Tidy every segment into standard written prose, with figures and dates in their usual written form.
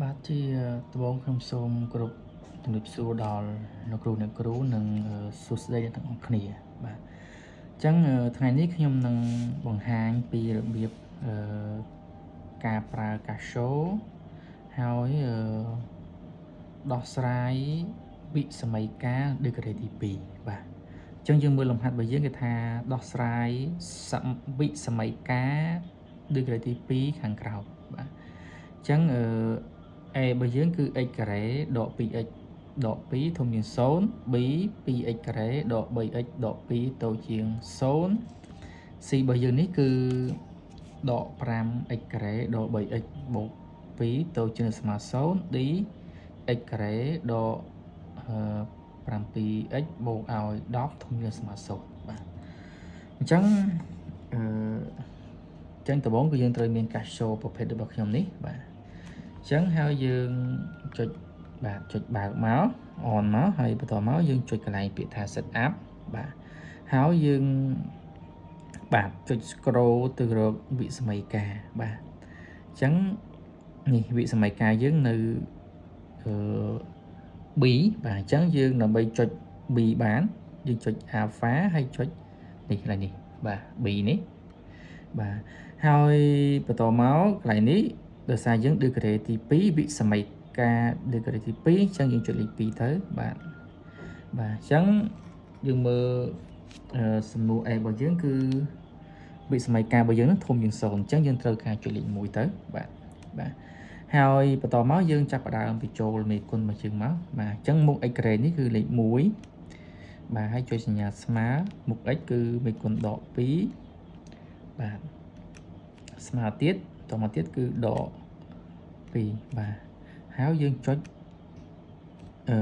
បាទជាដំបូងខ្ញុំសូមគោរពជំរាបសួរដល់លោកគ្រូអ្នកគ្រូនិងសួស្តីអ្នកទាំងអស់គ្នាបាទអញ្ចឹងថ្ងៃនេះខ្ញុំនឹងបង្ហាញពីរបៀបអឺការប្រើ Casio ហើយដោះស្រាយវិសម័យការដឺក្រេទី2បាទអញ្ចឹងយើងមើលលំហាត់របស់យើងគេថាដោះស្រាយវិសម័យការដឺក្រេទី2ខាងក្រោមបាទអញ្ចឹងអឺ A របស់យើងគឺ x ការ៉េដក 2x ដក2ធំជាង0 B 2x ការ៉េដក 3x ដក2តូចជាង0 C របស់យើងនេះគឺដក 5x ការ៉េដក 3x បូក2តូចជាងស្មើ0 D x ការ៉េដក 7x បូកឲ្យ10ធំជាងស្មើ0បាទអញ្ចឹងអឺអញ្ចឹងដំបូងគឺយើងត្រូវមាន Casio ប្រភេទរបស់ខ្ញុំនេះបាទអញ្ចឹងហើយយើងចុចបាទចុចបើកមក on មកហើយបន្តមកយើងចុចកន្លែងពាក្យថា set up បាទហើយយើងបាទចុច scroll ទៅរកវិសម័យការបាទអញ្ចឹងនេះវិសម័យការយើងនៅអឺ B បាទអញ្ចឹងយើងដើម្បីចុច B បានយើងចុច alpha ហើយចុចនេះកន្លែងនេះបាទ B នេះបាទហើយបន្តមកកន្លែងនេះដោយសារយើង degree ទី2វិសម័យការ degree ទី2អញ្ចឹងយើងចុចលេខ2ទៅបាទបាទអញ្ចឹងយើងមើលសំណួរ A របស់យើងគឺវិសម័យការរបស់យើងនឹងធំជាង0អញ្ចឹងយើងត្រូវការចុចលេខ1ទៅបាទបាទហើយបន្តមកយើងចាប់ផ្ដើមបញ្ចូលមេគុណរបស់យើងមកបាទអញ្ចឹងមុខ x ការ៉េនេះគឺលេខ1បាទហើយចុចសញ្ញាស្មើមុខ x គឺមេគុណដក2បាទស្មើទៀតតមកទៀតគឺដក2បាទហើយយើងចុចអឺ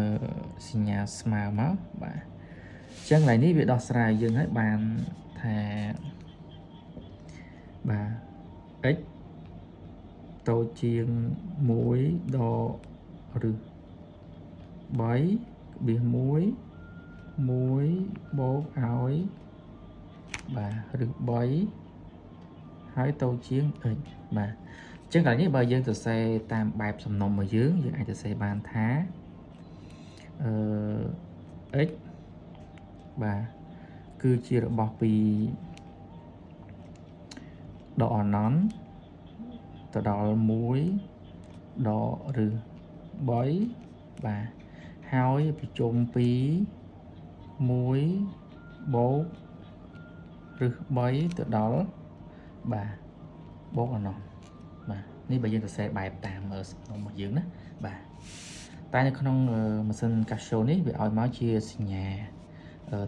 សញ្ញាស្មើមកបាទអញ្ចឹងកន្លែងនេះវាដោះស្រាយយើងឲ្យបានថាបាទ x តូចជាង1ដកឬ3ក្បៀស1 1បូកឲ្យបាទឬ3ហើយតូចជាង x បាទអញ្ចឹងកន្លែងនេះបើយើងសរសេរតាមបែបសំណុំរបស់យើងយើងអាចសរសេរបានថាអឺ x បាទគឺជារបស់ពីដកអនន្តទៅដល់1ដកឬ3បាទហើយប្រជុំពី1បូកឬ3ទៅដល់បាទបូកអនន្តបាទនេះបើយើងសរសេរបែបតាមសំណុំរបស់យើងណាបាទតែនៅក្នុងម៉ាស៊ីន Casio នេះវាឲ្យមកជាសញ្ញា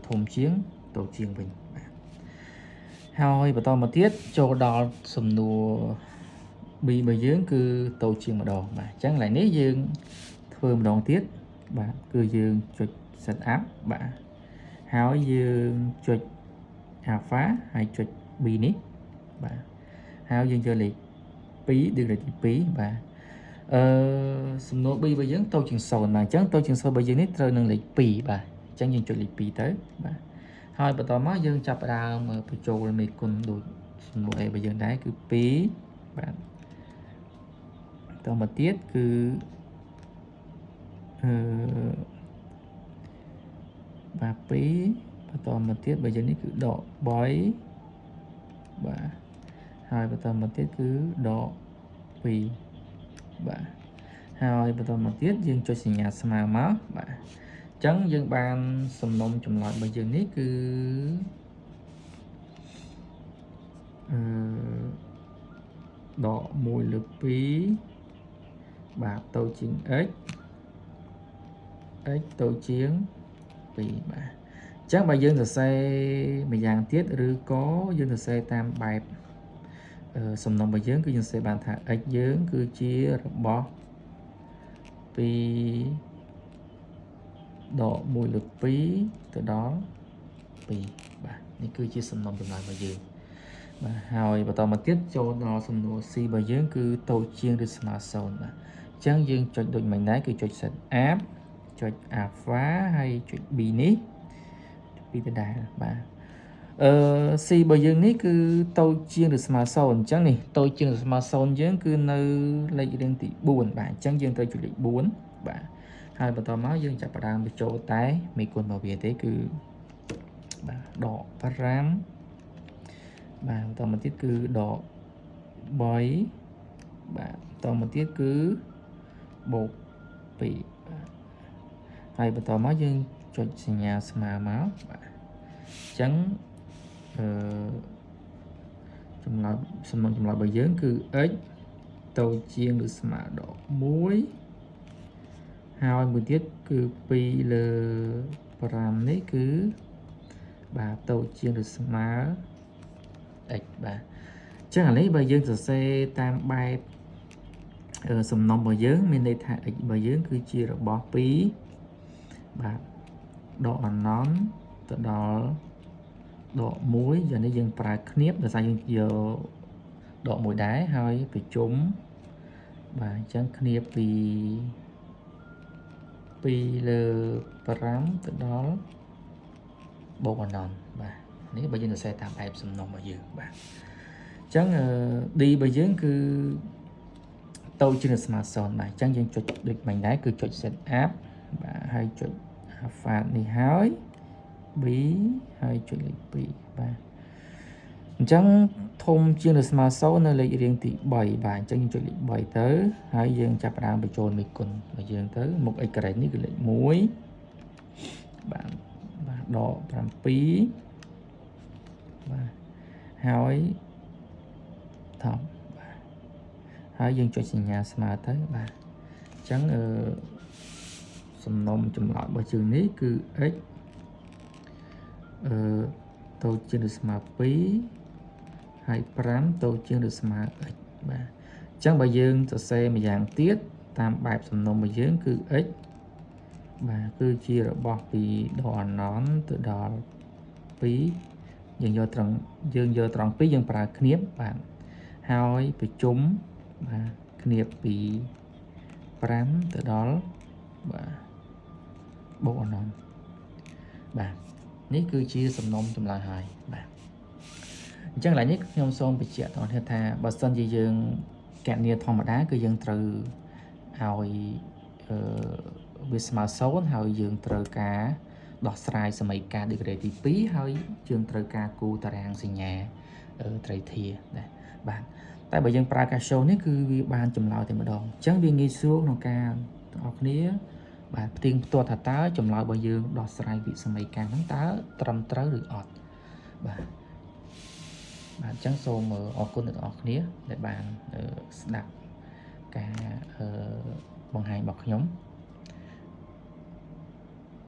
ធំជាងតូចជាងវិញបាទហើយបន្តមកទៀតចូលដល់សំណួរ B របស់យើងគឺតូចជាងម្ដងបាទអញ្ចឹងកន្លែងនេះយើងធ្វើម្ដងទៀតបាទគឺយើងចុច set up បាទហើយយើងចុច alpha ហើយចុច B នេះបាទហើយយើងយកលេខ2 degree ទី2បាទអឺសំណួរ B របស់យើងតូចជាង0បាទអញ្ចឹងតូចជាង0របស់យើងនេះត្រូវនឹងលេខ2បាទអញ្ចឹងយើងចុចលេខ2ទៅបាទហើយបន្តមកយើងចាប់ផ្ដើមបញ្ចូលមេគុណដូចសំណួរ A របស់យើងដែរគឺ2បាទតមកទៀតគឺអឺបាទ2បន្តមកទៀតបើយើងនេះគឺដក3បាទហើយបន្តមកទៀតគឺដក2បាទហើយបន្តមកទៀតយើងចុចសញ្ញាស្មើមកបាទអញ្ចឹងយើងបានសំណុំចម្លើយរបស់យើងនេះគឺអឺដក1លើ2បាទតូចជាង x x តូចជាង2បាទអញ្ចឹងបើយើងសរសេរម្យ៉ាងទៀតឬក៏យើងសរសេរតាមបែបសំណុំរបស់យើងគឺយើងសរសេរបានថា x យើងគឺជារបស់ពីដក1លើ2ទៅដល់2បាទនេះគឺជាសំណុំចម្លើយរបស់យើងបាទហើយបន្តមកទៀតចូលដល់សំណួរ C របស់យើងគឺតូចជាងឬស្មើ0បាទអញ្ចឹងយើងចុចដូចមិញដែរគឺចុច set up ចុច alpha ហើយចុច B នេះពីដដែលបាទ អឺ C របស់យើងនេះគឺតូចជាងឬស្មើ0អញ្ចឹងនេះតូចជាងឬស្មើ0យើងគឺនៅលេខរៀងទី4បាទអញ្ចឹងយើងត្រូវចុចលេខ4បាទហើយបន្តមកយើងចាប់ផ្ដើមបញ្ចូលតែមេគុណរបស់វាទេគឺបាទដក5បាទបន្តមកទៀតគឺដក3បាទបន្តមកទៀតគឺបូក2បាទហើយបន្តមកយើងចុចសញ្ញាស្មើមកបាទអញ្ចឹងអឺចម្លើយសំណងចម្លើយរបស់យើងគឺ x តូចជាងឬស្មើដក1ហើយមួយទៀតគឺ2លើ5នេះគឺបាទតូចជាងឬស្មើ x បាទអញ្ចឹងអានេះបើយើងសរសេរតាមបែបសំណុំរបស់យើងមានន័យថា x របស់យើងគឺជារបស់2បាទដកអនន្តទៅដល់ដក1យ៉ាងនេះយើងប្រើឃ្នាបដោយសារយើងយកដក1ដែរហើយប្រជុំបាទអញ្ចឹងឃ្នាបពី2លើ5ទៅដល់បូកអនន្តបាទនេះបើយើងសរសេរតាមបែបសំណុំរបស់យើងបាទអញ្ចឹង D របស់យើងគឺតូចជាងស្មើ0បាទអញ្ចឹងយើងចុចដូចមិញដែរគឺចុច set up បាទហើយចុច alpha នេះហើយ B ហើយចុចលេខ2បាទអញ្ចឹងធំជាងឬស្មើ0នៅលេខរៀងទី3បាទអញ្ចឹងយើងចុចលេខ3ទៅហើយយើងចាប់ផ្ដើមបញ្ចូលមេគុណរបស់យើងទៅមុខ x ការ៉េនេះគឺលេខ1បាទបាទដក7បាទហើយថប់បាទហើយយើងចុចសញ្ញាស្មើទៅបាទអញ្ចឹងអឺសំណុំចម្លើយរបស់ជើងនេះគឺ x អឺតូចជាងឬស្មើ2ហើយ5តូចជាងឬស្មើ x បាទអញ្ចឹងបើយើងសរសេរម្យ៉ាងទៀតតាមបែបសំណុំរបស់យើងគឺ x បាទគឺជារបស់ពីដកអនន្តទៅដល់2យើងយកត្រង់យើងយកត្រង់2យើងប្រើឃ្នាបបាទហើយប្រជុំបាទឃ្នាបពី5ទៅដល់បាទបូកអនន្តបាទនេះគឺជាសំណុំចម្លើយហើយបាទអញ្ចឹងកន្លែងនេះខ្ញុំសូមបញ្ជាក់ដល់អ្នកថាបើសិនជាយើងកណនាធម្មតាគឺយើងត្រូវឲ្យអឺវាស្មើ0ហើយយើងត្រូវការដោះស្រាយសមីការដឺក្រេទី2ហើយយើងត្រូវការគូតារាងសញ្ញាត្រីធាណាបាទតែបើយើងប្រើ Casio នេះគឺវាបានចម្លើយតែម្ដងអញ្ចឹងវាងាយស្រួលក្នុងការទាំងអស់គ្នាបាទផ្ទៀងផ្ទាត់ថាតើចម្លើយរបស់យើងដោះស្រាយវិសមីការហ្នឹងតើត្រឹមត្រូវឬអត់បាទបាទអញ្ចឹងសូមអរគុណដល់អ្នកគ្នាដែលបានស្ដាប់ការបង្ហាញរបស់ខ្ញុំ